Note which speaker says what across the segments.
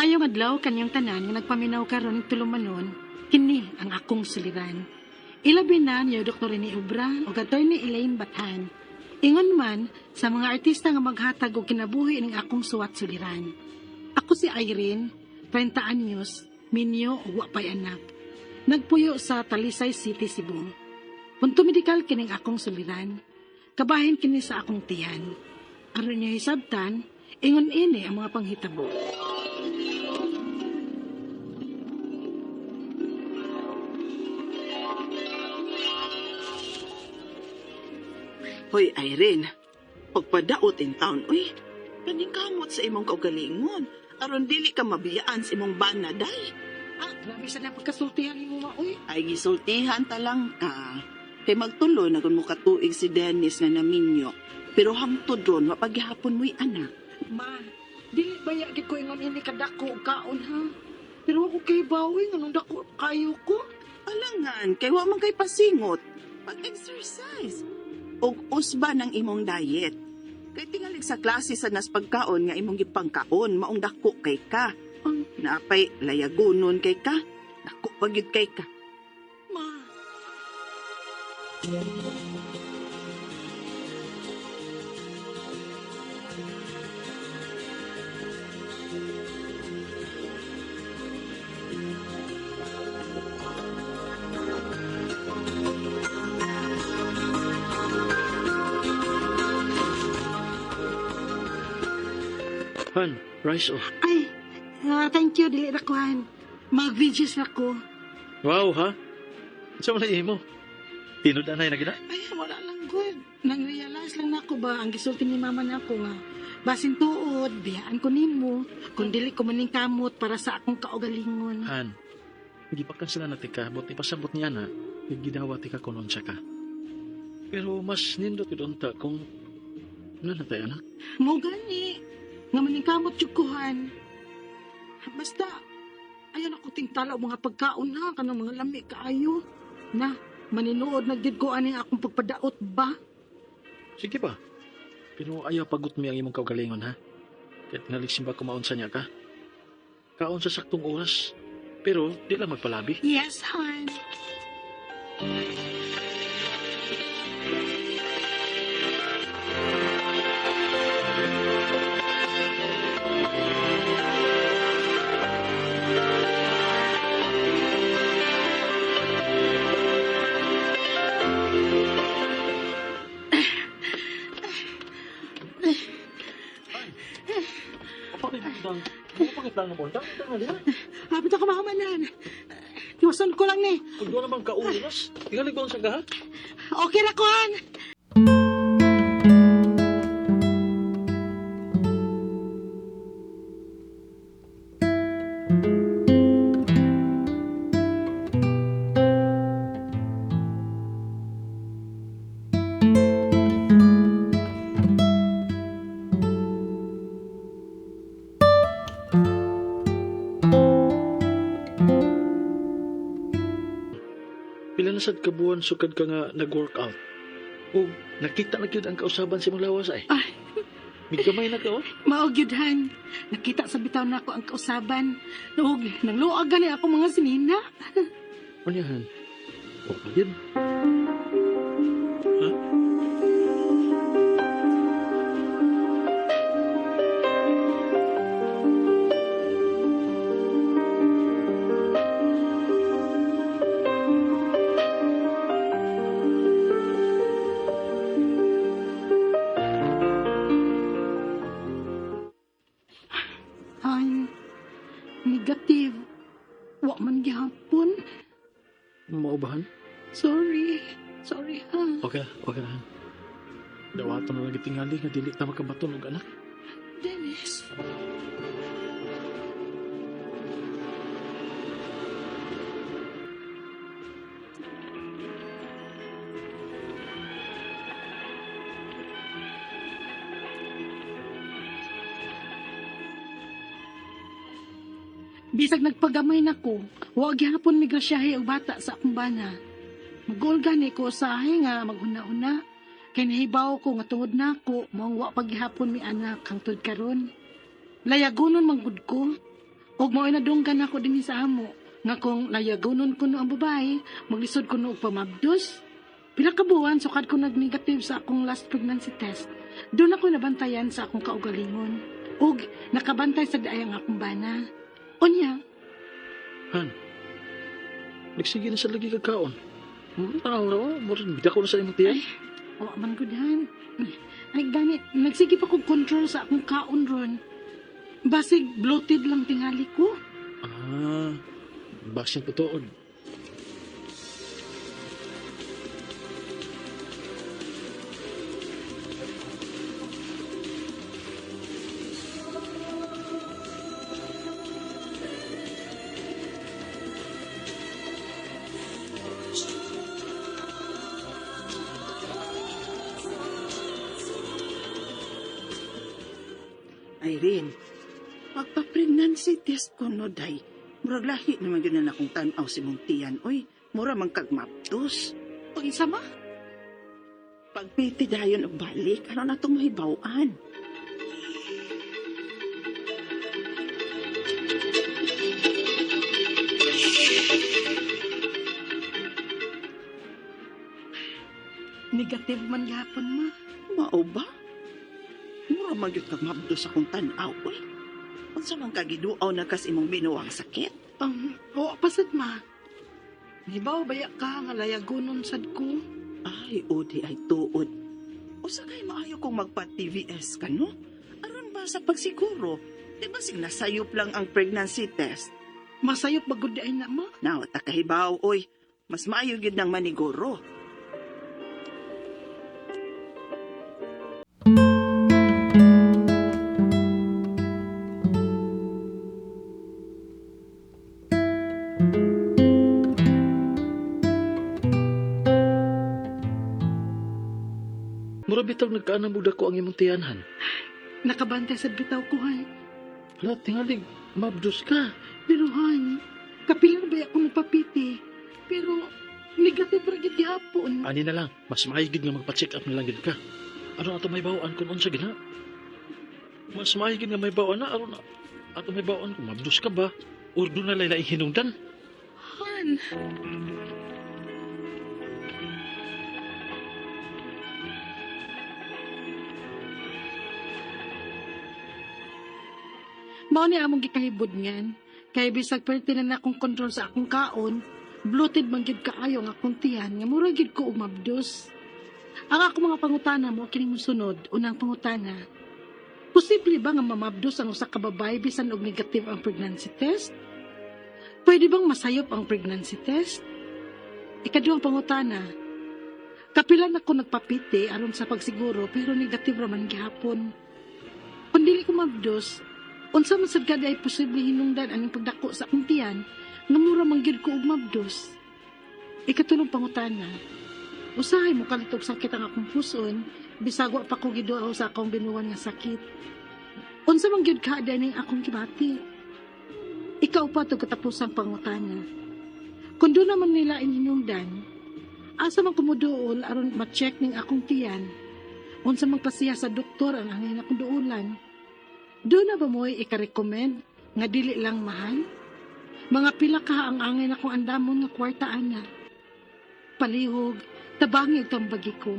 Speaker 1: Maayong adlaw kanyang tanan nga nagpaminaw karon ning tulumanon, kini ang akong suliran. Ilabi na niyo Dr. Rene Obra ug Attorney Elaine Bathan. Ingon man sa mga artista nga maghatag og kinabuhi ning akong suwat suliran. Ako si Irene, 30 anyos, minyo ug wa pay anak. Nagpuyo sa Talisay City, Cebu. Punto medikal kining akong suliran. Kabahin kini sa akong tiyan. Aron niyo hisabtan, ingon ini ang mga panghitabo.
Speaker 2: Hoy, Irene. Pagpadaot in town, uy. Kaning kamot sa imong kaugalingon. Aron dili ka mabiyaan sa imong bana, day.
Speaker 1: Ah, grabe sa na pagkasultihan nimo ma, uy.
Speaker 2: Ay gisultihan ta lang ka. Kay magtulo na kung mukatuig si Dennis nga naminyo. Pero hangtod ron, mapaghihapon mo'y anak.
Speaker 1: Ma, dili ba ya gid ko ingon ini kadako og kaon ha? Pero ako kay bawi nganong dako kayo ko.
Speaker 2: Alangan, kay wa man kay pasingot. Pag-exercise. Og usba ng imong diet. Kay tingalig sa klase sa nas pagkaon nga imong gipangkaon, maong dako kay ka.
Speaker 1: Ang
Speaker 2: Napay layagunon kay ka. Dako pa gyud kay ka.
Speaker 1: ma.
Speaker 3: Han, rice off.
Speaker 1: Ay, thank you dili ra ko han. Mag-videos ra ko.
Speaker 3: Wow, ha? Sa man na mo? Tinud-anay na gina?
Speaker 1: Ay, wala lang good. Nang-realize lang nako ba ang gisulti ni mama nako nga basin tuod, biyaan ko nimo kung dili ko maning kamot para sa akong kaugalingon.
Speaker 3: Han, hindi pa sila na tika, but ipasabot niya na, gidawa tika kunon siya ka. Pero mas nindot yun unta kung nanatay anak.
Speaker 1: Mo gani nga maning kamot jud ko han. Basta ayon ako tingtala og mga pagkaon ha kanang mga lami kaayo. Na maninuod na gyud ko ani akong pagpadaot ba?
Speaker 3: Sige ba? Pero ayaw pagut mi ang imong kaugalingon, ha? Kahit naliksim ba kumaon sa niya ka? Kaon sa saktong oras, pero di lang magpalabi.
Speaker 1: Yes, han.
Speaker 3: Kapakit lang ang punta.
Speaker 1: Hapit ako mahumanan. Tiwason ko lang ni.
Speaker 3: Kung doon naman kaunas, tingalig ba sa gahat?
Speaker 1: Okay ra ko han.
Speaker 3: Pila na sad kabuan sukad ka nga nag-workout. O nakita na gyud ang kausaban sa imong lawas ay.
Speaker 1: Ay.
Speaker 3: Migamay na ka oh.
Speaker 1: Mao gyud han. Nakita sa bitaw nako ang kausaban. Ug nangluag gani ako mga sinina.
Speaker 3: Unyahan. O pa gyud. Ha?
Speaker 1: Han, negative. Wa man gihapon.
Speaker 3: Maubahan?
Speaker 1: Sorry. Sorry ha.
Speaker 3: Okay na, okay na. Han. Dawaton na lang gitingali nga dili ta makabaton og anak.
Speaker 1: Dennis. Bisag nagpagamay na ko, wa gihapon migrasyahe og bata sa akong bana. Magol gani ko usahay nga maghuna-una. Kay nahibaw ko nga tungod nako, maong wa paghihapon mi anak hangtod karon. Layagonon man gud ko. Ug mao'y nadunggan ako dinhi sa amo nga kung layagonon kuno ang babae, maglisod kuno og pamabdos. Pila ka buwan sukad ko nag-negative sa akong last pregnancy test. Doon ako nabantayan sa akong kaugalingon. Ug nakabantay sa diay ang akong bana. Unya,
Speaker 3: Han, nagsige na sa lagi kagkaon. Tanaw na, oh. Murag bida ko na sa imong tiyan.
Speaker 1: wa man gud, Han. Ay gani, nagsige pa kog control sa akong kaon ron. Basig bloated lang tingali ko.
Speaker 3: Ah, basin po tuod.
Speaker 2: Irene, pagpa-pregnancy test ko no, day. Murag lahi naman yun na akong tanaw si mong tiyan. Oy, mura man kag maptos.
Speaker 1: Unsa ma?
Speaker 2: Pagpiti dayon og balik, ano na itong mahibaw-an?
Speaker 1: Negative man gapon, ma.
Speaker 2: Mao ba? Mura man gyud kag maptos akong tanaw, oy. Unsa man kagiduaw na kas imong binuang sakit?
Speaker 1: Wa pa sad, ma. Hibaw baya ka nga layagonon sad ko.
Speaker 2: Ay, odi ay tuod. Usa kay maayo kung magpa-TVS ka, no? Aron ba sa pagsiguro? Di ba sig nasayop lang ang pregnancy test?
Speaker 1: Masayop ba gud ay na, ma?
Speaker 2: Now, takahibaw, oy. Mas maayo gyud nang maniguro.
Speaker 3: Murag bitaw nagkaanam og dako ang imong tiyan, Han.
Speaker 1: Nakabantay sad bitaw ko, Han.
Speaker 3: Hala, tingalig, mabdos ka.
Speaker 1: Pero Han, kapila na ba ako nagpapiti? Pero negative ra gid gihapon.
Speaker 3: Ani na lang, mas maayo gid nga magpa-check up na lang gid ka. Aron ato may bawaan kung unsa gina. Mas maayo gid nga may bawaan na aron ato may bawaan kung mabdos ka ba. Or doon na laing hinungdan.
Speaker 1: Han. Mao ni among gikahibud ngan. Kay bisag perti na na akong kontrol sa akong kaon, bloated man gyud kaayo ang akong tiyan nga mura gyud ko umabdos. Ang akong mga pangutana mo kini mosunod, unang pangutana. Posible ba nga mamabdos ang usa ka babae bisan og negative ang pregnancy test? Pwede bang masayop ang pregnancy test? Ikaduhang pangutana. Kapila na ko nagpapiti aron sa pagsiguro pero negative ra man gihapon. Kung dili ko mabdos, unsa man sad ay posible hinungdan aning pagdako sa akong tiyan nga mura man gyud ko og mabdos. Ikatulong pangutana. Usahay mo kalit og sakit ang akong puson, bisag wa pa ko giduaw sa akong binuwan nga sakit. Unsa man gyud ka ning akong gibati? Ikaw pa to katapusang pangutana. Kung doon naman nila ininungdan, asa man kumuduol aron ma-check ning akong tiyan. Unsa man pasiya sa doktor ang angay akong duolan. Doon na ba mo'y ika-recommend nga dili lang mahal? Mga pila ka ang angay na kong andamon nga kwarta ana. Palihog, tabangi og tambagi ko.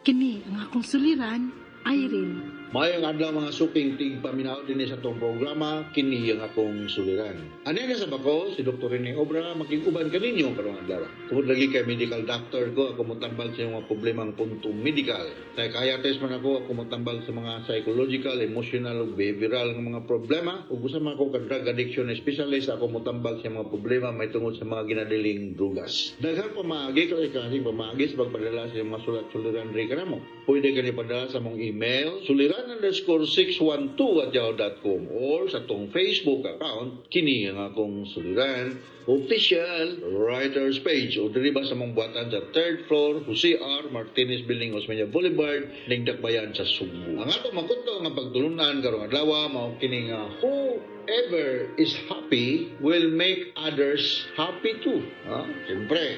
Speaker 1: Kini ang akong suliran, Irene.
Speaker 4: Maayong adlaw mga suking tigpaminaw dinhi sa atong programa kini ang akong suliran. Ani na sa bako si Dr. Rene Obra makig-uban kaninyo karong adlaw. Tungod lagi kay medical doctor ko ako motambal sa inyong mga problemang punto medical. Psychiatrist man ako ako motambal sa mga psychological, emotional ug behavioral nga mga problema ug usa man ako ka drug addiction specialist ako motambal sa mga problema may tungod sa mga ginadiling drugas. Daghang pamaagi kay kasing pamaagi sa pagpadala sa inyong mga sulat suliran diri kanamo. Pwede kani padala sa mong email suliran_612@yahoo.com or sa tong Facebook account kini ang akong Suliran Official Writers Page o diri ba sa mong buhatan sa third floor Jose R. Martinez Building, Osmeña Boulevard, Ningdakbayan sa Sugbo. Ang atong makuto nga pagtulunan karong adlaw mao kini nga whoever is happy will make others happy too. Ha? Siyempre,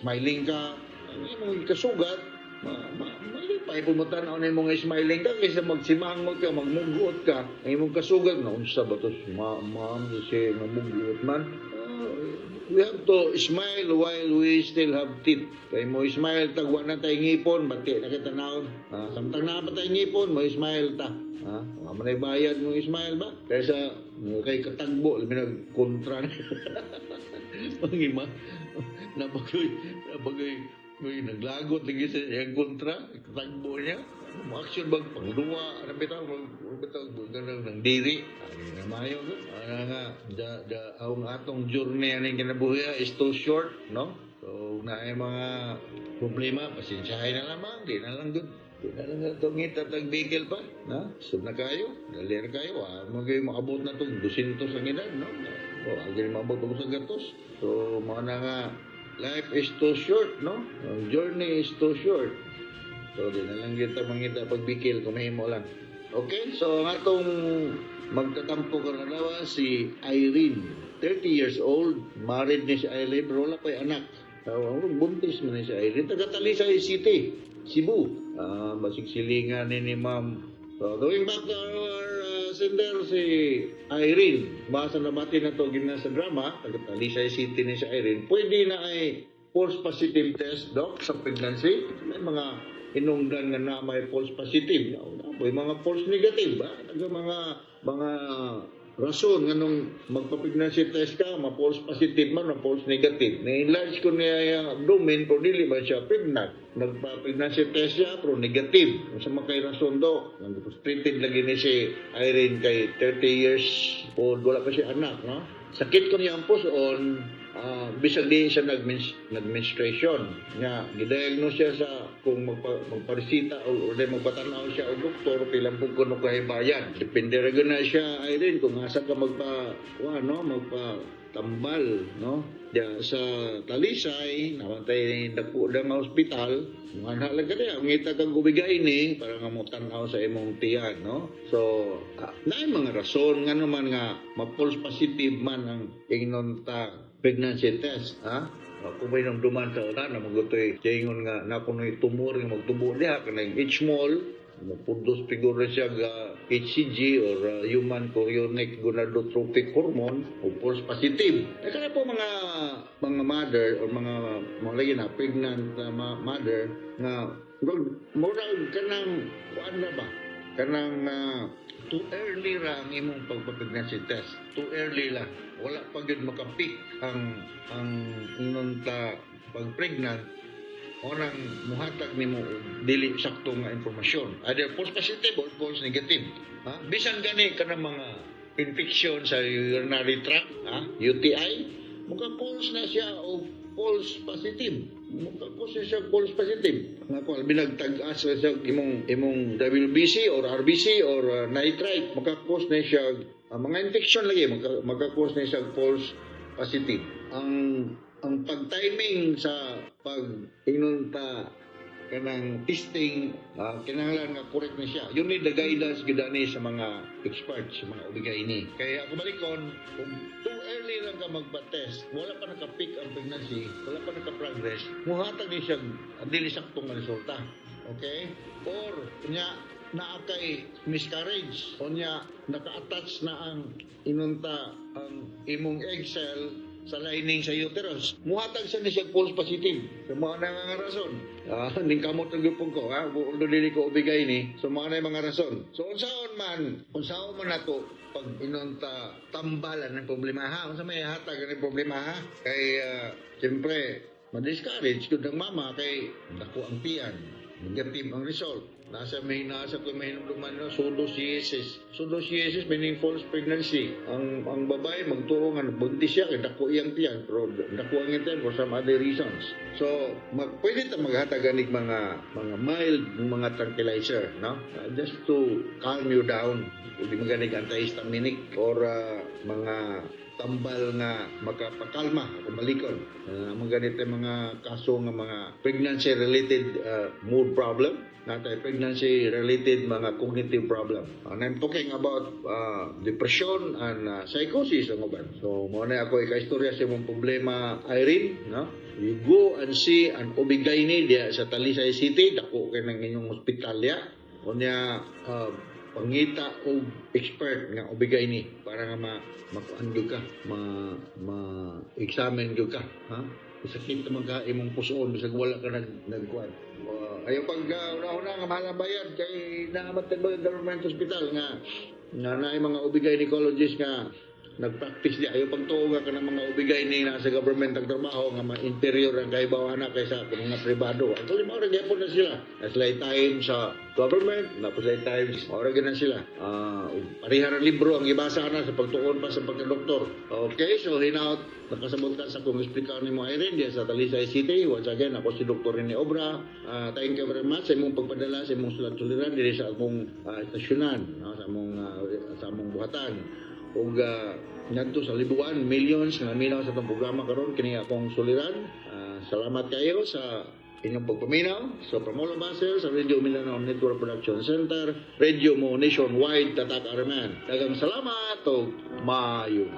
Speaker 4: smiling ka, ang imong kasugat, Malipay po mo tanaw na imong smiling ka kaysa magsimangot ka, magmugot ka. Ang imong kasugat na unsa ba to ma ma'am si mamugot man. We have to smile while we still have teeth. Kay mo smile tag wa na tay ngipon, bati na kita naon. Samtang naa pa tay ngipon, mo smile ta. Ha? Wa man ay bayad mo smile ba? Kaysa kay katagbo, labi nag kontra. Mangima, nabagoy, may naglagot lagi sa iyang kontra, katagbo niya. Mo action bag pangduwa, ano bitaw, ano bitaw, ganang ng diri. Ay, na mayo ko. Ano nga, the, ang atong journey aning kinabuhi is too short, no? So, na ay mga problema, pasensyahin na lamang, di na lang good. Di na lang itong ngita tagbigil pa, na? Sub na kayo, dali na kayo, magay maabot na itong 200 ang edad, no? O, agay maabot og sa gatos. So, mga na nga, life is too short, no? Ang journey is too short. So, di na lang kita mangita pagbikil, kung mahimo lang. Okay, so ang atong magtatampo karon adlaw si Irene, 30 years old, married ni si Irene, pero wala pa'y anak. So, buntis man ni si Irene. Taga Talisay City, Cebu. Basig silingan ni ma'am. So, going back to our sender, si Irene. Basa na bati na to gina sa drama, taga Talisay City ni si Irene. Pwede na ay false positive test, doc, sa pregnancy. May mga hinungdan nga na may false positive. No, may mga false negative ba? Taga mga rason nga nung magpa-pregnancy test ka, ma-false positive man, ma-false negative. Na-enlarge ko niya yung abdomen, pero dili ba siya pregnant. Nagpa-pregnancy test siya, pero negative. Kung sa mga rason do, frustrated lagi ni si Irene kay 30 years old, wala pa siya anak, no? Sakit ko niya ang puson, bisag di siya nag-menstruation nga gidiagnose siya sa kung magparesita o di magpatanaw siya og doktor pila pud kuno kahibayan, depende ra gyud na siya, Irene, kung asa ka magpa wa, no, magpa tambal, no, diya sa Talisay naman tay dako nga ospital. Mga lang ka diya, ngita kang ubigay ni para nga mo tan-aw sa imong tiyan, no? So naay mga rason nga naman nga ma-false positive man ang ingnon ta pregnancy test, ha? Kung may duman sa una na magutoy ingon nga na kuno'y tumor nga magtubo diha kanang H-mall mo-produce figure na siya ga HCG or human chorionic gonadotropic hormone o false positive. Eh kana po mga mother or mga lagi na pregnant na mother nga murag kanang kuan na ba, kanang too early ra ang imong pagpa-pregnancy test. Too early lang. Wala pa gyud maka-peak ang ingnon ta pag-pregnant o nang muhatag nimo og dili sakto nga impormasyon. Either false positive or false negative. Ha? Bisan gani kanang mga infection sa urinary tract, ha? UTI, muka false na siya o false positive. Muka cause siya false positive. Nga kung binagtag-as sa siya imong WBC or RBC or nitrite, maka-cause na siya mga infection lagi maka-cause na siya false positive. Ang pag-timing sa pag ingnon ta kanang testing, kinahanglan nga correct na siya. You need the guidance gyud ani sa mga experts, sa mga ubigay ni. Kaya ako balikon, kung too early lang ka magpa-test, wala pa naka-peak ang pregnancy, wala pa naka-progress, muhatag ni siya dili sakto nga resulta. Okay? Or nya naa kay miscarriage o nya naka-attach na ang inunta ang imong egg cell sa lining sa uterus. Muhatag siya ni siya false positive. So, mga na nga rason. Ning kamot ang gyud ko, ha? Although dili ko ubigay ni. So, mga na yung mga rason. So, unsaon man nato pag inunta tambalan ng problema, ha? Unsa may hatag ng problema, ha? Kay, siyempre, ma-discourage gud ang mama kay dako ang tiyan. Negative ang result. Nasa ko may hinumduman no, pseudocyesis. Pseudocyesis meaning false pregnancy. Ang babae magtuo nga buntis siya kay dako iyang tiyan pero dako ang iyang tiyan for some other reasons. So, pwede ta maghatag anig mga mild mga tranquilizer, no? Just to calm you down. Pwede maganig antihistaminic or mga tambal nga makapakalma akong balikon. Mga ganito mga kaso nga mga pregnancy related mood problem, natay pregnancy related mga cognitive problem. And I'm talking about depression and psychosis ang uban. So mao na ako ikaistorya sa imong problema, Irene, no? You go and see an OB-GYN diya sa Talisay City, dako kay ng inyong ospital ya. Unya pangita og expert nga OB-GYN para nga ma makuan gyud ka, ma ma examine gyud ka, ha? Sakit naman ka imong pusoon bisag wala ka nagkuan. Ayaw pag una-una nga mahal ang bayad kay naamat ba government hospital nga nga naay mga OB gynecologist nga nagpractice di. Ayaw pagtuo nga kanang mga OB-GYN na sa government ang trabaho nga ma inferior ang kahibaw ana kaysa mga pribado. Actually, mao ra gyapon na sila. Na sila time sa government, na sila time, mao ra gyud na sila. Pareha ra libro ang gibasa na sa pagtuon pa sa pagkadoktor. Okay, so hinaut nakasabot ka sa kung explicar nimo, Irene, diya sa Talisay City. Once again, ako si Dr. Rene Obra. Thank you very much sa imong pagpadala sa imong sulat-suliran diri sa akong estasyonan, no, sa among buhatan. Ug ngadto sa Libuan, millions nga naminaw sa atong programa karon, kini akong suliran. Salamat kayo sa inyong pagpaminaw. So from all of us here sa Radio Mindanao Network Production Center, Radio Mo Nationwide, Tatak Arman. Daghang salamat ug maayo.